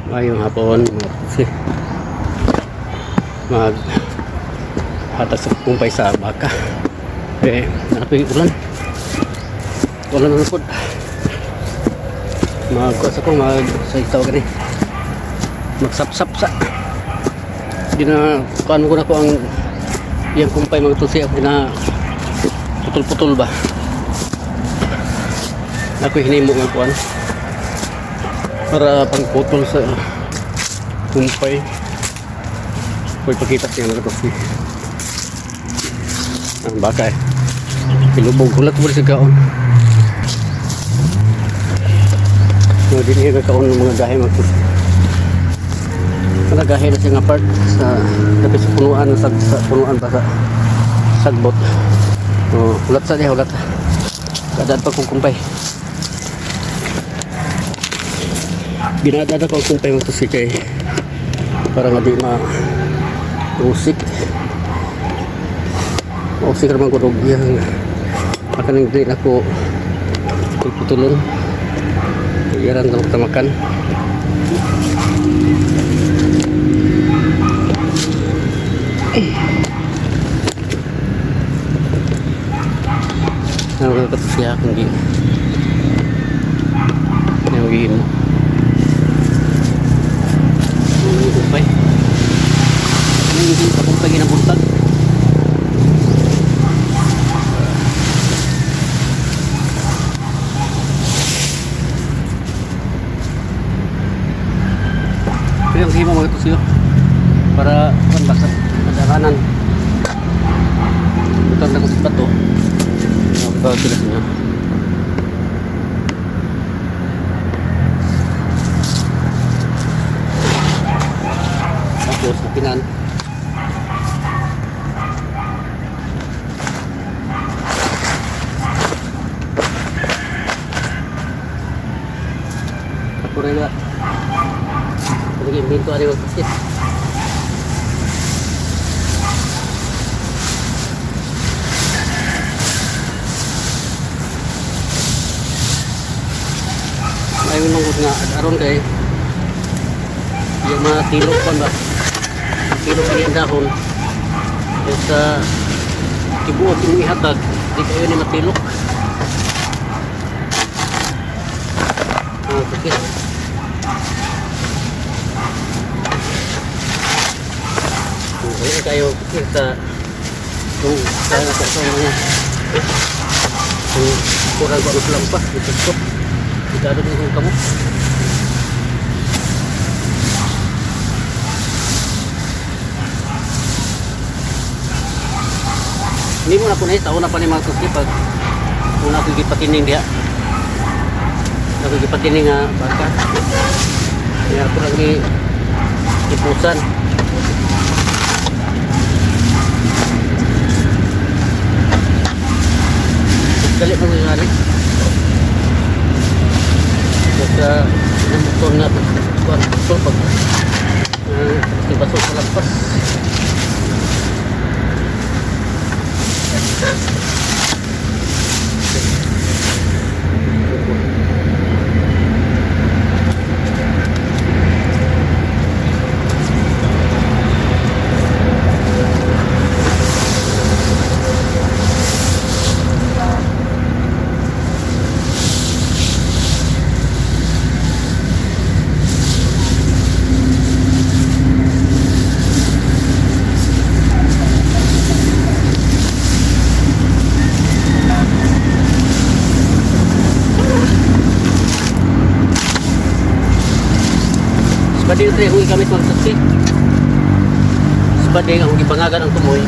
Ngayong hapon, mga kasi mag hatag sa kumpay sa baka. Eh, napig ulan. Ulan na pod. Magkuas ako, mag sa tawag ni. Magsapsap sa. Gina kuan ko na ko ang iyang kumpay, mga tusi, ako gina putol-putol ba. Ako hinimo nga kuan para pangputol sa kumpay. Ko'y pakita siya, mga tusi. Ang baka eh. Pilubog. Hulat mo rin sa kaon. Mga din niya kaon ng mga gahe, mga tusi. Mga gahe na siya nga part sa kapit sa punuan sa punuan pa sa sagbot. Oh, hulat sa diha, hulat. Kadaan pa kong kumpay. Ginadada ko ang kumpay, mga tusi, kay para nga di ma usik. Usik raman ko og iyang akaning di nako putulon. Iyaran talok tamakan. Ano ka siya kung di ano magiging mo? Ano yung kumpay? Ano yung kumpay ginabuntag? Pero ang himo, mga tusiyo, para kan basta madalanan. Ito ang sa bato. Bawat sila sa inyo. Tapos napinan. Ako rin ba? Ako nag-invento ani mga tusiyo. Ayaw manggod nga aron kay yung mga tilok pa ba? Tilok ang dahon. Kaya sa tibuok yung ihatag, di kayo ni matilok. Ah, kasi. Okay kayo sa kung kaya na sa mga kung kurang ko ang lampas dito ko. Kita rin kung kamo. Hindi mo na po na sa una pa ni mga tuski pag una ko gipatining diha. Ako gipatining nga baka. Kaya ako lang ipusan. Dali pa mga ari. Basta motor nga kuan putol pag uh, sa lampas. Spade yung akong gigamit, mga taxi. Spade ang gipangagan ang tumoy.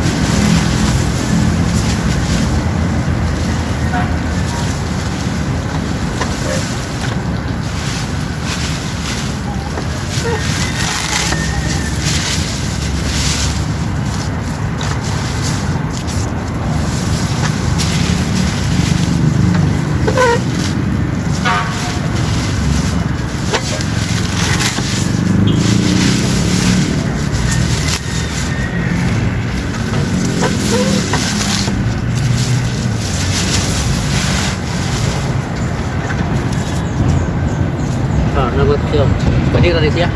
Ah, naman siya. Spade ra siya.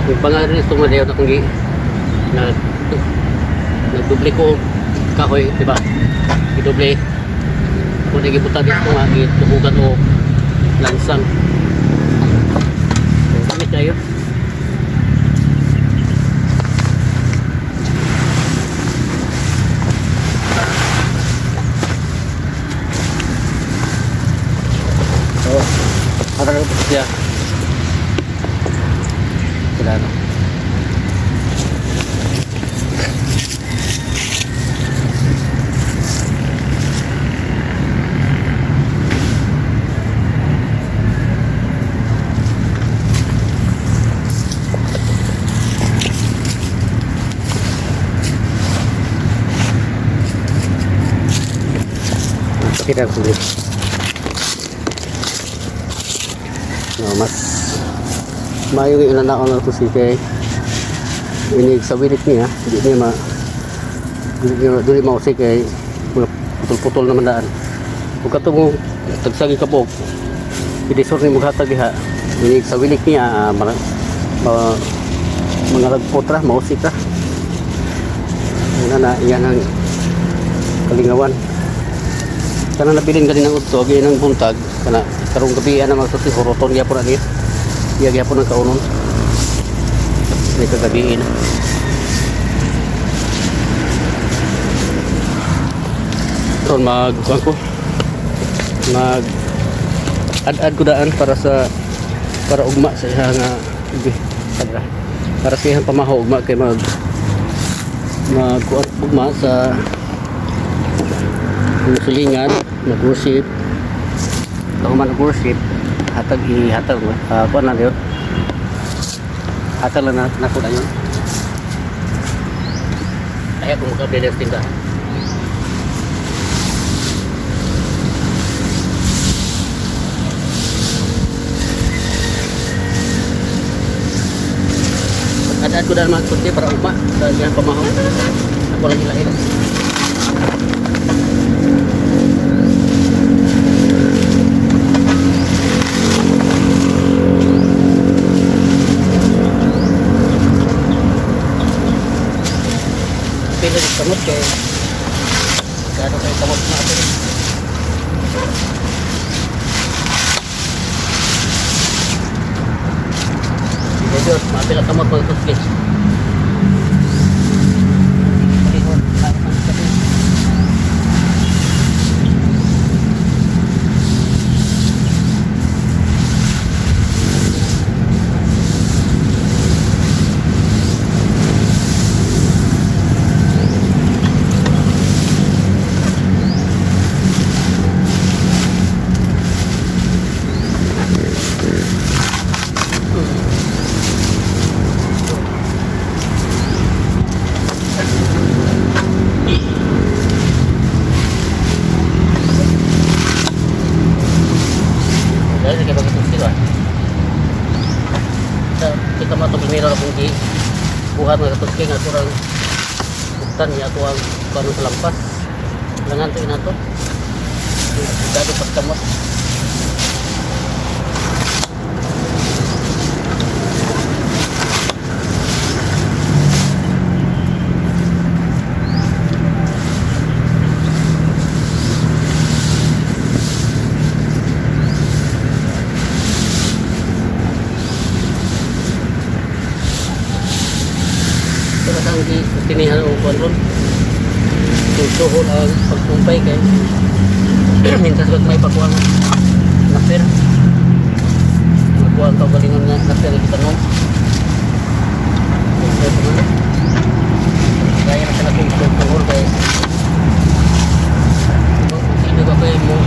Yung pangalan ito nga na kung na nagdoble ko kahoy, di ba? Gidoble. Kung nagibutan dito nga, gitubugan o lansang. Gamit kayo. So, para na siya. Sila no? Pakita ko ulit. No, mas maayo yung inanaon na ito si kay inig sa wilit niya, hindi niya ma dili mausik kay mga putol-putol naman daan. Ug kato mo tagsagi ka po. Idisor ni maghatag diha. Inig sa wilik niya mga ragpot ra, mausik ra. Yan na, yan ang kalingawan. Kana nabilin ganin ang udto, giin ang buntag, kana karong gabi ana magsulti huroton gyapon ani. Iya gyapon ang kaunon. May kagabi na. Ron mag kuan ko. Mag ad-ad ko daan para ugma sa iya nga ubi, kadra. Para sa iyang pamaho ugma kay mag mag kuan ugma sa silingan, nag-worship. Kahuman nag-worship, hatag ihatag kuan na yun. Hatag lang na nako na yun. Kaya kung makabili sa tindahan. Ad-ad ko daan mga kunti para ugma sa iyang pamaho. Ako lang ilain. Pila di kamot kay gaano kay kamot na ato. Sige Diyos, mapila kamot mga tuskin. Dahil kay mga tuskin ba? Sa kita mo ito primero na kung di buhat mga tuskin nga kurang buktan niya ato ang kuno sa lampas. Langan to inato. Dado pagkamot. Pero sa ang tinihan o kuan ron. Kung suhol ang pagtumpay kay mintas wag may pakuha nga naper. Magkuha ang kaugalingon nga naper kita nun. Kaya na sila kung tuhol kay sino ba kayo mo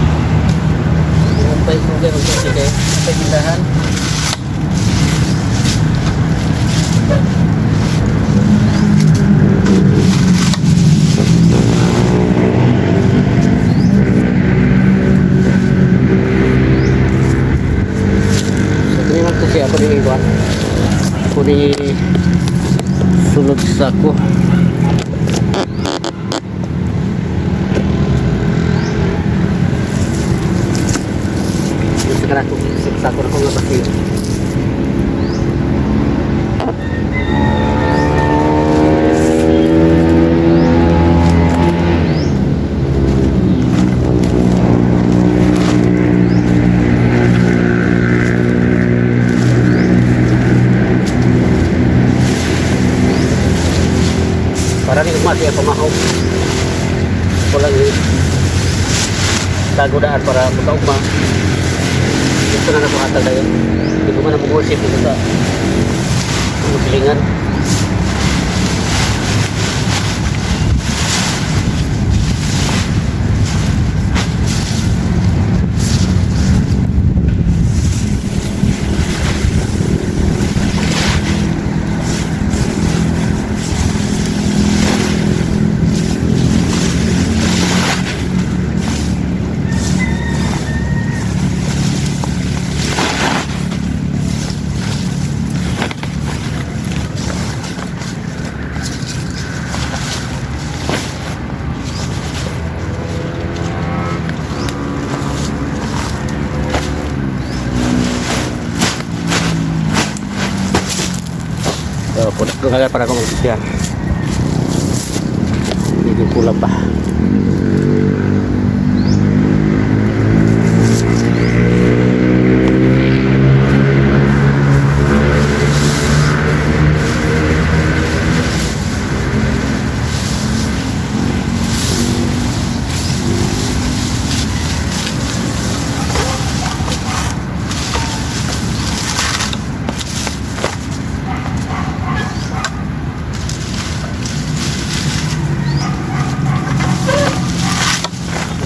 umpay sugay magtusi kay sa tindahan. So kini man kasi ako ni Iwan. Ako ni sulod sa ako. Yung sa kanako, sa ako na ko nga basi. Ugma siya pamahog. Walang tago daan para makaugma. Dito na nakuhatag tayo. Hindi ko man namugusip dito sa mga silingan. So, punak ko nga para ko mag-share. Medyo kulang pa.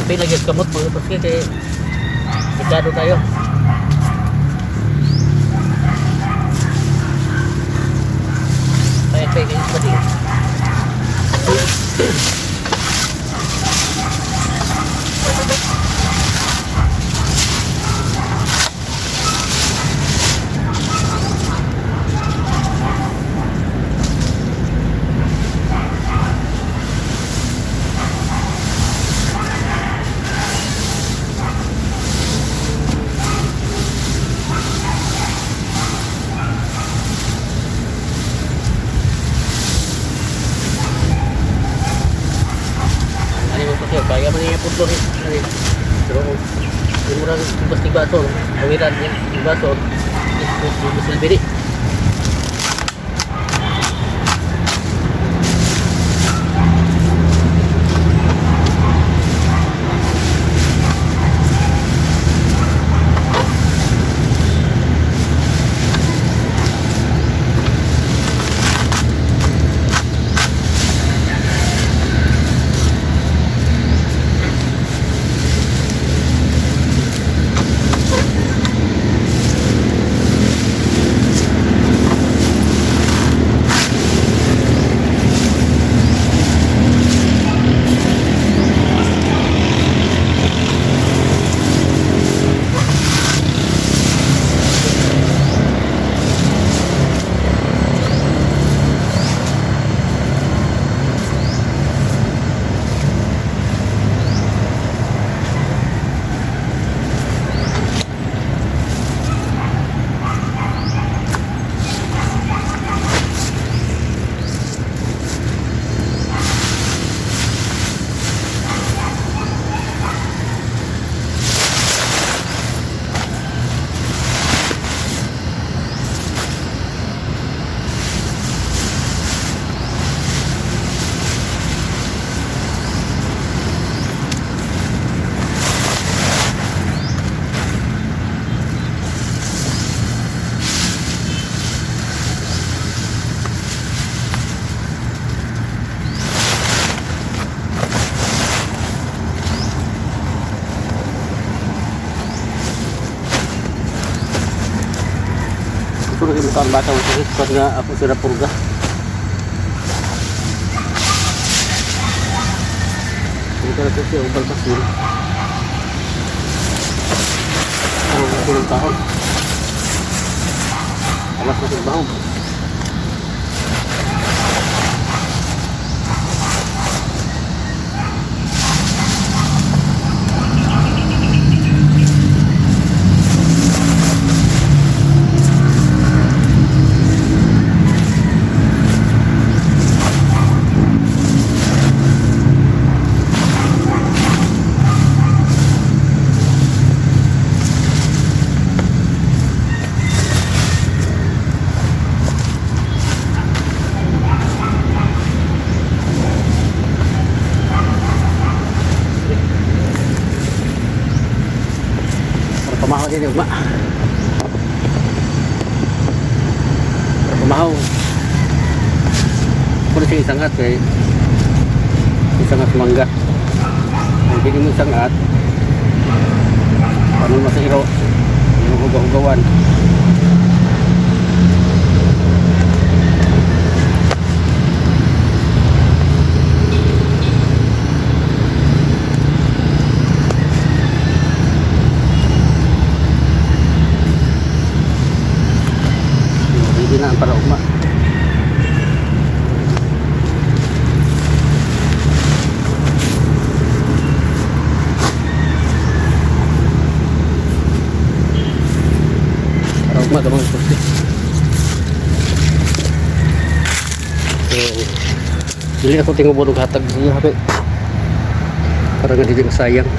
Hindi lagi kamot mga paske kay delikado tayo. Kaya kaya kaya kaya. Ano yung paske? Kaya man niya pudlo ni. Ano yun? Pero yung murang tubas ni baso, awiran ni baso, is silbi ni. Gusto na kayo ang bata mo sa nga ako sila purga. Hindi ka na siya ubal pa siya. Ang ako ng taon. Alas na bahog. Ugma. Para kumahaw. Puro siya isangat kay isangat mangga. Kung hindi mo isangat, paano mo sa iro? Yung hugaw-hugawan. Hindi na ang para ugma. Para ugma ka mga kursi. So, dili ako tingubod og hatag siya hapi. Para nga dili masayang.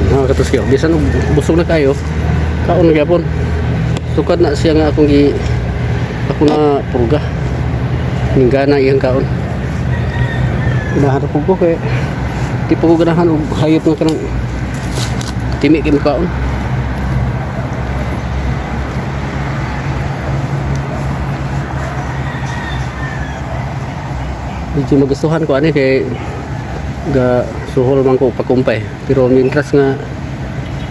Mga katuskyo, bisan og busog na kayo, kaon na gyapon. Sukad na siya nga akong gi ako na purga. Ninggana iyang kaon. Ganahan ko ko kay di pa ko ganahan og hayop nga kanang timi kay kaon. Medyo magustuhan ko ani kay ga suhol man ko pagkumpay. Pero mientras nga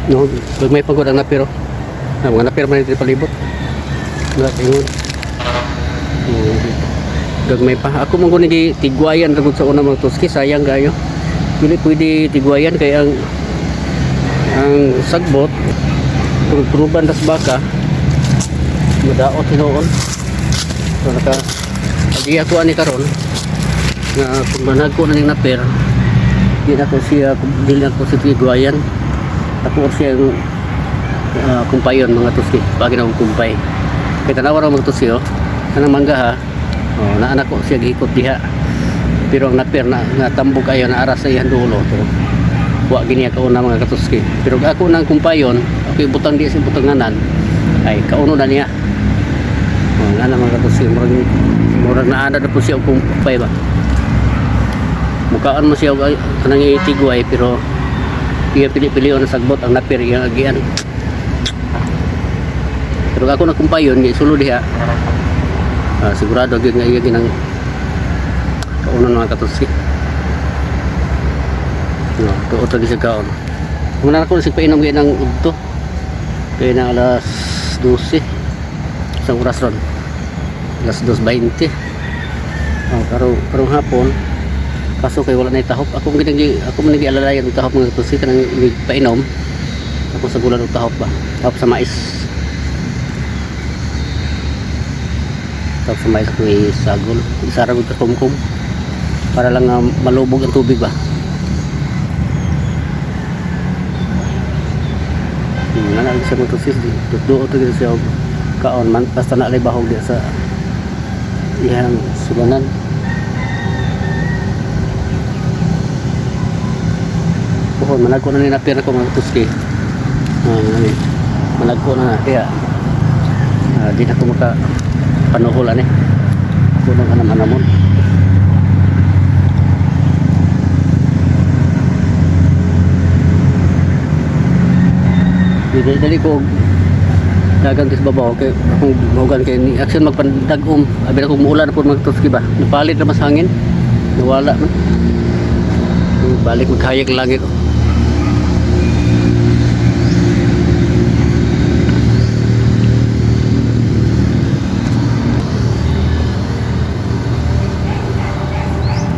no, may pagod ang napiro. Ah, mga napiro man dito palibot. Wala ingon. Gagmay pa. Ako man guni tigwayan tungod sa una mga tuski, sayang kayo. Dili pwede tigwayan kay ang sagbot kung turuban tas baka madaot hinuon. So naka agi ako ani karon nga kung manag ko na ning napir, di na ko siya, dili na ko siya tigwayan. Ako siya yung kumpayon mga tuski, pagi na akong kumpay. Kay tanawa ra mga tuski, oh. Kanang mangga ha. Oh, naanak ko siya gihikot diha. Pero ang napir na natambog ayo na aras sa iyang dulo. Pero wa gini kauna mga katuski. Pero ako nang kumpayon, ako ibutang di sa butanganan ay kauno na niya. Oh, nga na mga katuski, murag murag naana na po siya og kumpay ba. Mukaan mo siya og kanang itigway pero iya pili-pili ang sagbot ang napir iyang agian. Pero ako na kumpayon, di sulod diha. Ah, sigurado gyud nga iya ginang kaunon mga katuski. No, tuot lagi siya kaon. Muna ako sig painom gyud ng udto. Kaya na alas 12. Isang oras ron. Alas 2:20. Oh, karong karong hapon kaso kay wala na itahop. Ako ginang ako man gialalayan og tahop mga katuski kanang painom. Ako sa gulan og tahop ba. Tahop sa mais. Tahop sa mais ako isagol. Isara ko kumkum para lang malubog ang tubig ba. Nga na siya mga tusis, duo to gid siya og kaon man basta na alay bahog diya sa iyang suganan. Pohon managko na ni napir ko mga tuski. Ah, ni. Managko na na kaya di na ko maka panuhol ani. Ako nang anam-anamon. Dili dali ko dagang kis babaw kay akong mahugan kay ni action magpandag-om abi na kung muulan na po mga tuski ba. Napalit na mas hangin. Nawala man. Balik maghayag langit.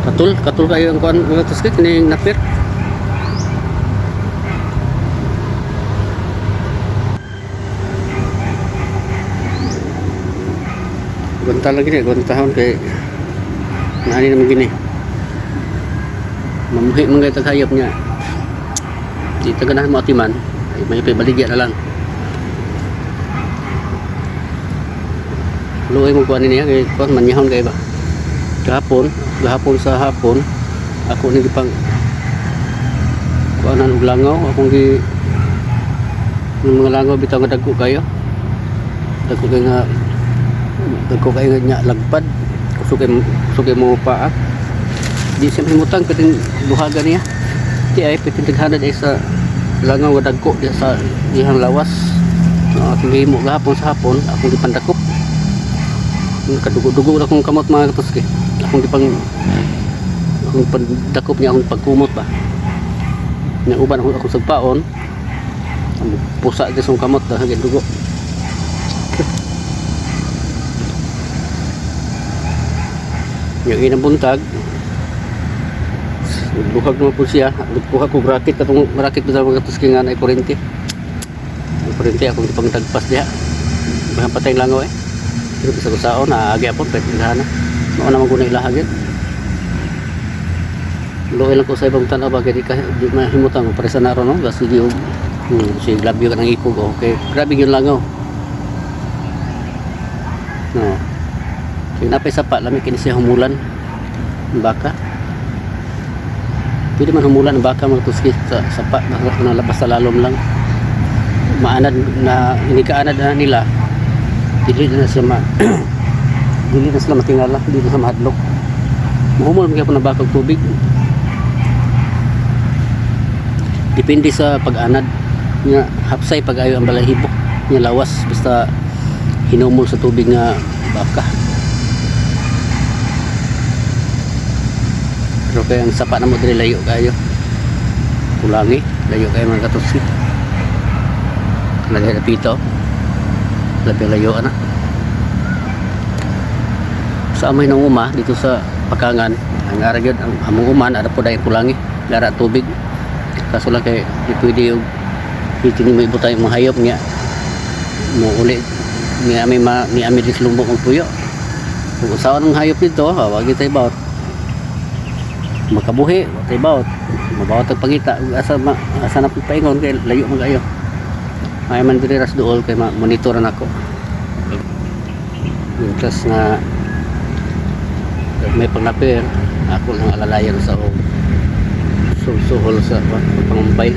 Katul, katul kayo ang kuan mga tuski kining napir. Gunta lagi ni, guntahon kay naani naman gini. Mamuhi man kay taghayop niya. Di ta ganahan mo atiman, ay may pabaligya na lang. Luoy mo kuan niya kay kuan manyahon kay ba. Gahapon, gahapon sa hapon ako ni gipang Kuanan og langaw akong gi ng mga langaw bitaw nga dagko kayo. Dagko kay nga dagko kayo nga nya lagpad. Kusog kay mo paa. Di siya mahimutang piting duhaga niya. Di ay piting taghanad ay sa langaw nga dagko diya sa dihang lawas. Aking gihimo gahapon sa hapon akong gipandakop. Kadugo-dugo na akong kamot, mga katuski. Akong pandakop niya, akong pagkumot ba. Nya uban ako akong sagpaon. Ang pusa di sa kamot dahil dugo. Yung inang buntag, nagbuhag naman po siya. Nagkuha ko racket, katong racket ba sa mga katuski nga na kuryente. Ang kuryente akong ipangtagpas diha. Mga patay langaw eh. Pero bisa ko saon, naagi apon, pwede na. Noon naman ko na ilahag yun. Luoy lang ko sa ibang tanaw ba, kaya di ka di mahimutang, paresa na ron, no? Kasi di, si Glabio ka ng ipog, okay. Grabe yun langaw. No. Kaya napay sapa, lami kini siya humulan. Ang baka. Pwede man humulan ang baka, mga tuski, sa sapa, basta nalabas sa lalom lang. Maanad na, inikaanad na nila, dili na sila matingala, dili na sila mahadlok. Mahumol man gyapon ang baka og tubig. Depende sa pag-anad nga hapsay pag-ayo ang balahibo nga lawas basta hinumol sa tubig nga baka. Pero kaya ang sapa na mo diri layo kayo. Kulangi, layo kayo, mga katusi. Kanang pito. Labi layo ana. Sa amay ng uma dito sa Pakangan, ang ara gyud ang among uman ara po dahil kulangi, ara tubig. Kaso lang kay di pwede yung dito ni mo ibutang yung mga hayop niya. Mo uli ni ami ma ni ami di lumbok ang puyo. Kung usawa ng hayop dito, wag tayo bawat makabuhi, wa tay bawat. Mabawat ang pangita, asa ma, asa na paingon kay layo man kayo. Ay man diri ras duol kay ma-monitor na nako. Mientras nga may panglapir, ako lang alalayan sa og suhol sa pangumpay.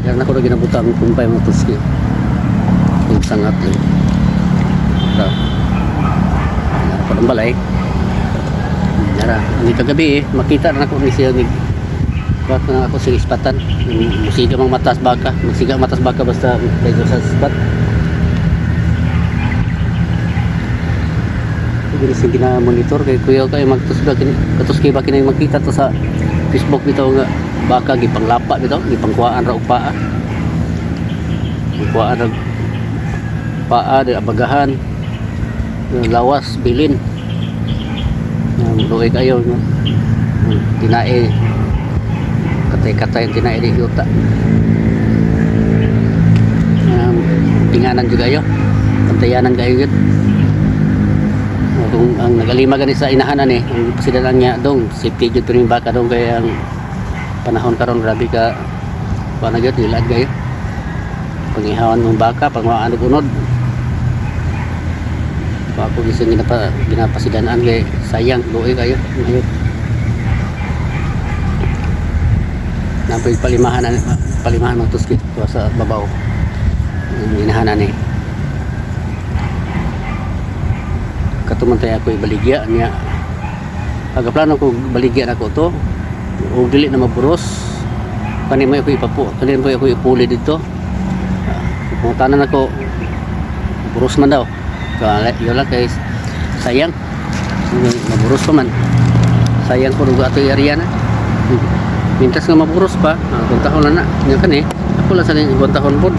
Kaya na ko na ginabuta ang kumpay, mga tuski. Kung sangat eh. Ra. Nara pa ng balay. Nara. Ang kagabi eh, makita na ako ni siya ni Kuat na ako sa ispatan. Musiga mang matas baka. Magsiga matas baka basta medyo sa spot. Hindi siya gina-monitor kay kuya kay magtusga kini katuski ba kini makita to sa Facebook bitaw nga baka gipanglapa bitaw, gipangkuhaan ra og paa. Gipangkuhaan ra paa di abagahan, lawas bilin. Luoy kayo no. Tinae katay-katay ang tinae di yuta. Tinganan juga kayo. Pantayanan kayo yun. Kung ang nagalima gani sa inahanan eh, ang pasidalan niya dong, safety jud yung baka dong kaya ang panahon karon grabe ka kuan na gyud ilad kayo. Pangihawan mong baka, pangwaan og unod. Pa ako gising ginapasidanaan kay sayang luoy kayo hayop. Napoy palimahan palimahan mga tuskit sa babaw. Ang inahanan eh. Katumantay ako ibaligya niya. Aga plano ko baligya na ko to. O dili na maburos. Kani mo ako ipapu, kani mo ako ipuli dito. Pangutanan ako buros man daw. Kaya yun lang kay sayang. Maburos pa man. Sayang ko duga ato area na. Mintas nga maburos pa, kuntahon na na. Nya kani, ako lang sa kuntahon pod.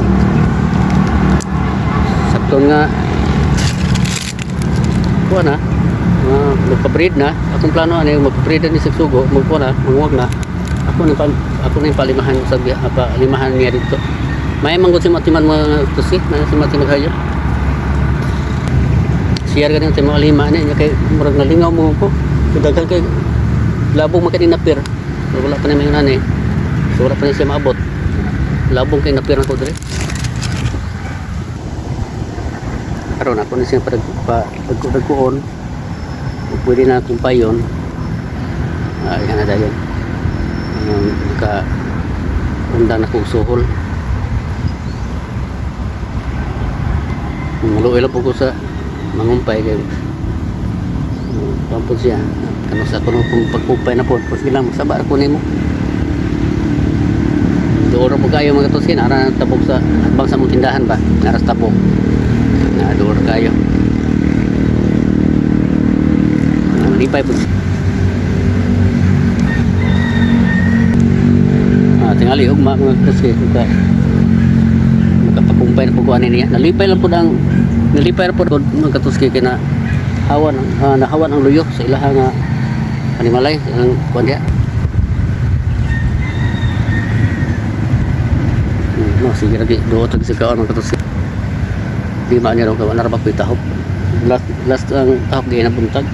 Sakto nga kuha na, magpa-breed na. Akong plano ani magpa-breed na ni sa sugo, magkuha na, manguwag na. Ako na yung palimahan sa palimahan niya dito. May manggod si matiman mga tusi, may si matiman kayo. Share ganin tayo mga lima ni kay murag nalingaw mo ko. Daghan kay labong man kay napir. So, wala pa naman yung nani. So wala pa na siya maabot. Labong kay napir na ko dire. Karon ako ni siya pa dagko-dagkoon. Pwede na kumpayon. Yan na dayon. Maka undang na kong suhol. Maluoy lang po ko sa mangumpay kay pampon siya. Kano sa kuno kung pagkumpay na po, sige lang magsaba ra ko nimo. Doon ra po kayo, mga katuskin, ara ang tabok sa atbang sa mong tindahan ba? Nara sa tabok. Na doon ra kayo. Lipay po. Tingali ugma, mga katuskin, makapakumpay na po ko ani niya. Nalipay lang po ang nalipay ra po, mga katuski, kay na hawan nahawan ang luyo sa ilaha nga animalay ang kuan diha. No, sige lagi duot lagi sa kaon, mga katuski. Di ma niya raw kawan ra ba ko'y tahop. Last last ang tahop di na buntag.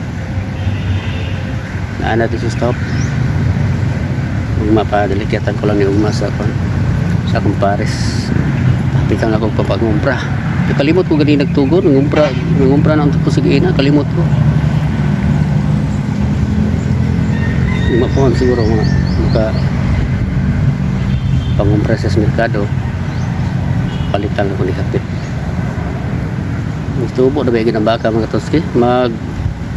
Naa na sa tahop. Ugma pa dalikyatan ko lang ni ugma sa kuan sa akong pares. Hapitan ako papagumpra. Kalimot ko gani nagtugon, nangumpra, nangumpra na ang ko sa ina, kalimot ko. Ugma po siguro mga maka pangumpra sa merkado. Palitan ko ni kapit. Tubo na ba ang baka, mga toski? Mag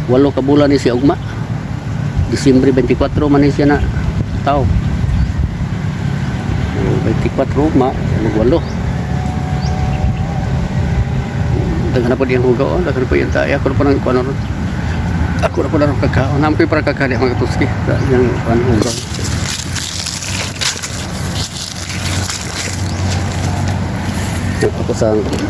8 ka bulan ni si ugma. Disyembre 24 man ni siya na tao. 24 ugma, mag 8. Daghan na po diyang hugaw, daghan po yung tayo. Ako na po ng kuwan ron. Ako na po na ron kakao. Naman ko yung para kakao, mga tuski. Yung kuwan hugaw. Ako sa mga tuski.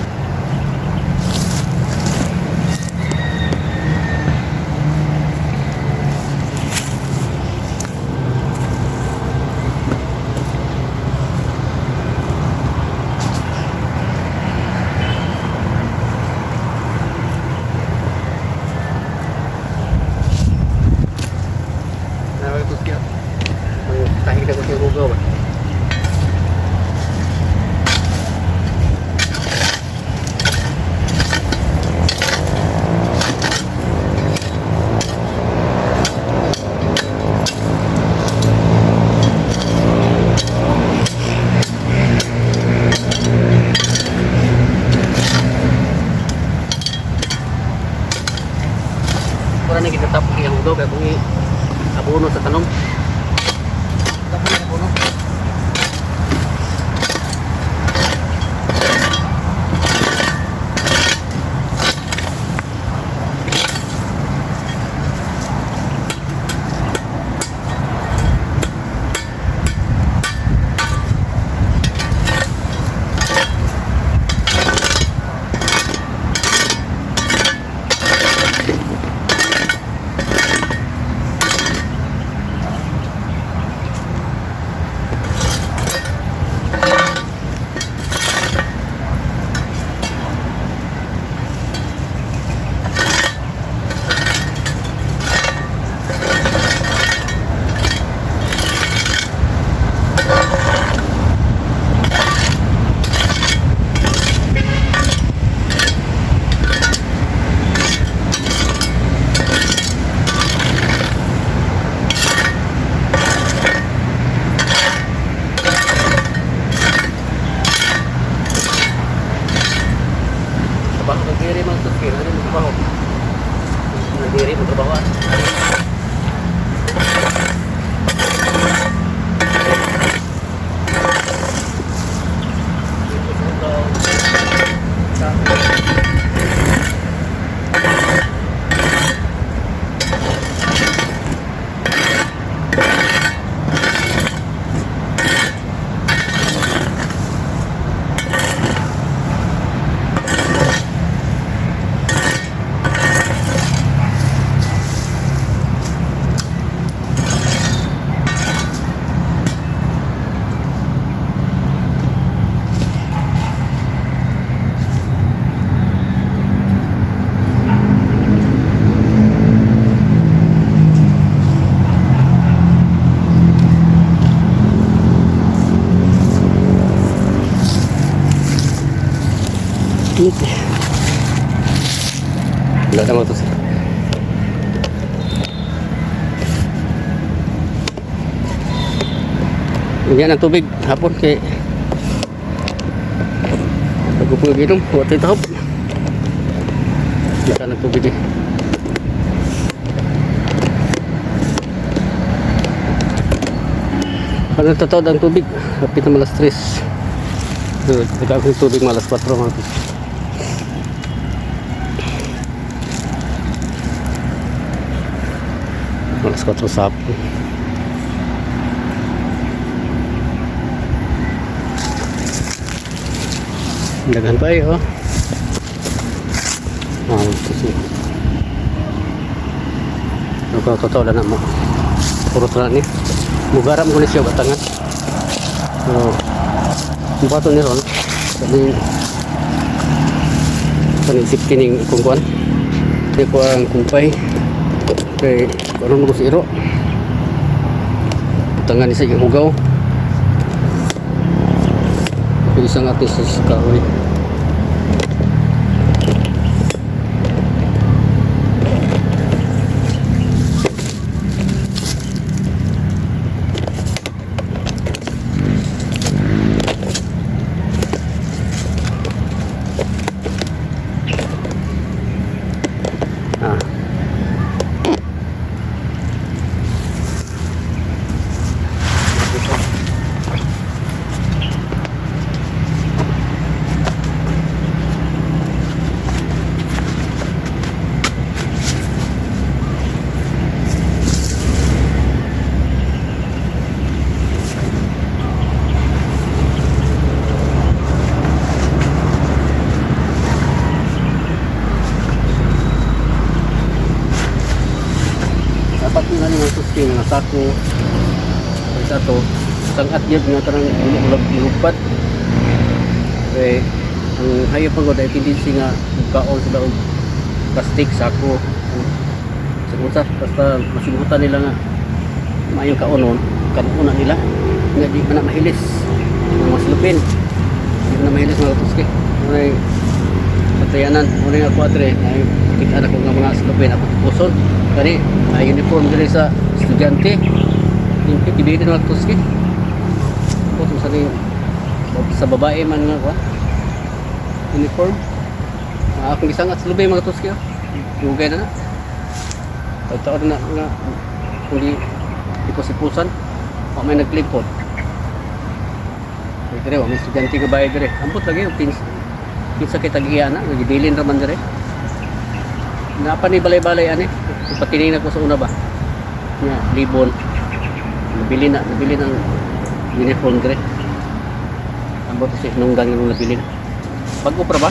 Tahig na ko siyang hugaw. Pura na kita tapos yung hugaw kaya kung abono sa tanom. Tapos na abono. Trabaho ng diri, mga tuski. Ano yung trabaho? Ng diri mo trabaho ah. Dito sa hugaw. Init eh. Wala na, mga tuski. Yan ang tubig hapon kay pag ginom, wa tayo tahop. Kita ng tubig eh. Ano totoo ang tubig? Hapit na 3:00. Nagkaroon ng tubig 4:00 mga pis. 4:00 sa hapon. Daghan pa eh, oh. Ah, kasi. Ano ko totoo lang na mo. Puro na ni. Mugaram ko ni siya batangan. So, ang bato ni ron. Sabi, kaning safety ning kung kuan. Di ko ang kumpay. Kay ano mo ko si Iro. Tangan ni sa hugaw. Yung isang atis sa kahoy. Ah. Dapat nga ni mga suski nga sako sa ato sangat gyud nga kanang dili mo lugpat. Eh ang hayop pa gud ay tendency nga kaon sila og plastic sako. Sa unsa basta masibutan nila nga maayong kaonon, kanon na nila nga di man na mahilis mga maslupin. Di man na mahilis mga tuski. May patayanan mo nga kwadre ay kita na ko nga mga slupin ako puson. Kani ay uniform diri sa estudyante. Yung tibili mga tuski. Ko sa ni sa babae man nga kuan. Uniform. Akong gisangat sa lubay mga tuski. Oh. Dugay na na. Taon na nga kung di ipos-ipusan, wa may naglipod. Kay dire wa may estudyante nga bayad dire. Ambot lagi og kinsa kay tag-iya na, nagibilin ra man dire. Napa ni balay-balay ani. Patining na ko sa una ba. Nya libon. Nabili na, nabili ng uniform dire. Ambot si nunggang yung nabili na. Bago pra ba?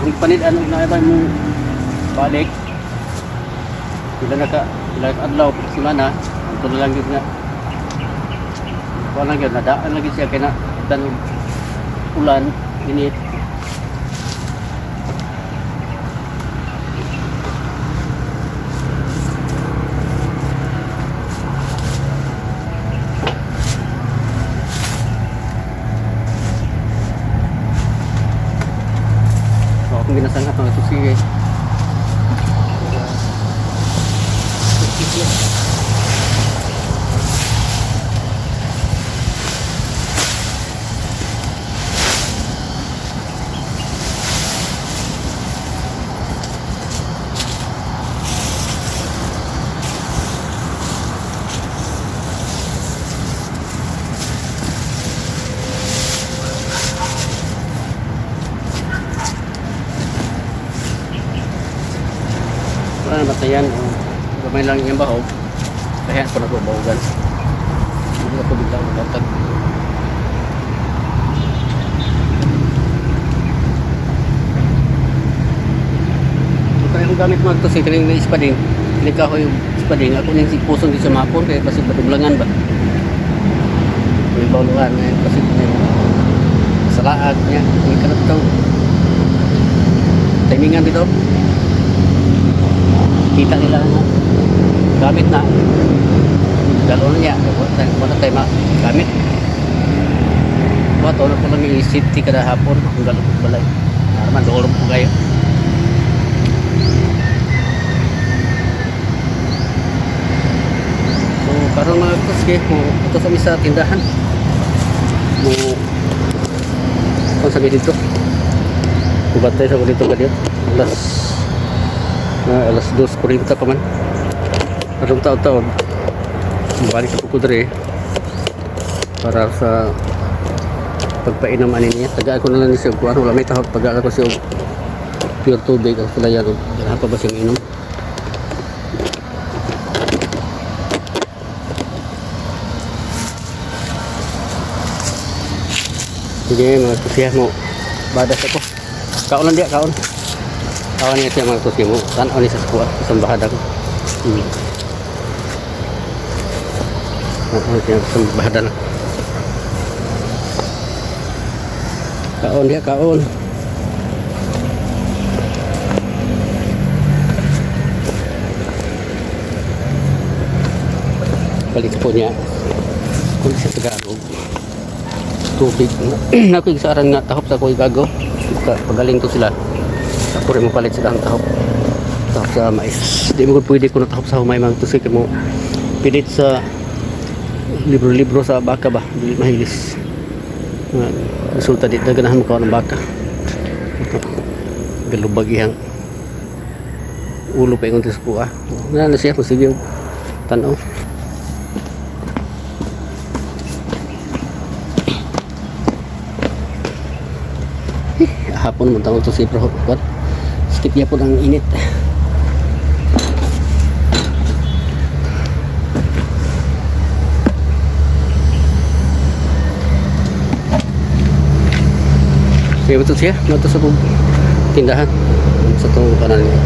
Ang panid ano na ba mo balik. Pila ka adlaw, pila semana, ang na lang yun nga. Kuha lang yun, nadaan lang yun siya kaya na dan ulan, init. So, akong ginasangat mga susi eh. Wala na batayan. Oh. Gamay lang yung bahog. Kaya ko na ito bahogan. Hindi ako bigla magatag. So, kaya kung gamit mga ito sa kaning na ispading, kini kahoy yung ispading, ako ning pusong di sa mapon, kaya basig baduglangan ba? May bawluan, eh, basig may salaag niya, may kanap ito. Timingan dito. Kita nila nga gamit na dalo na niya, wala tayo magamit. Wato na ko lang i-safety kada hapon kung galo ko balay. Naman doon ko kayo. So Karon, mga katuski, mo ito sa sa tindahan. Mo kung sabi dito. Bantay sa ko dito kadiyot. Alas 2:40 pa man. Karong taon-taon. Balik ko diri para sa pagpainom ani niya. Tagaan ko na lang ni siya og kuan. Wala may tahop. Tagaan ko siya og pure tubig ang sulayan. Og ganahan pa ba siyang inom? Sige, mga tusiya mo. Badas ako. Kaon lang diya, kaon. Kaon niya siya, mga tusiya mo. Tanaw niya sa kuha. Sa bahada ko. Tanaw siya sa bahada na. Kaon diya, kaon. Balik po niya. Kung siya Tagalog tubig. Ako yung saaran nga tahop sa ko igago. Pagaling to sila. Ako rin mo palit sila ang tahop. Tahop sa mais. Di mo gud pwede ko na tahop sa humay, mga tusik mo. Pilit sa libro-libro sa baka ba. Dili mahilis. Nga, resulta di na ganahan mo ka ng baka. Galubag iyang ulo pa ingon sa kuha. Wala na siya. Sige, tanaw. Hapon man tawag to si Bro. What? Skip niya po ang init. Sige, ito siya. Ito sa tindahan. Sa itong kanan niya.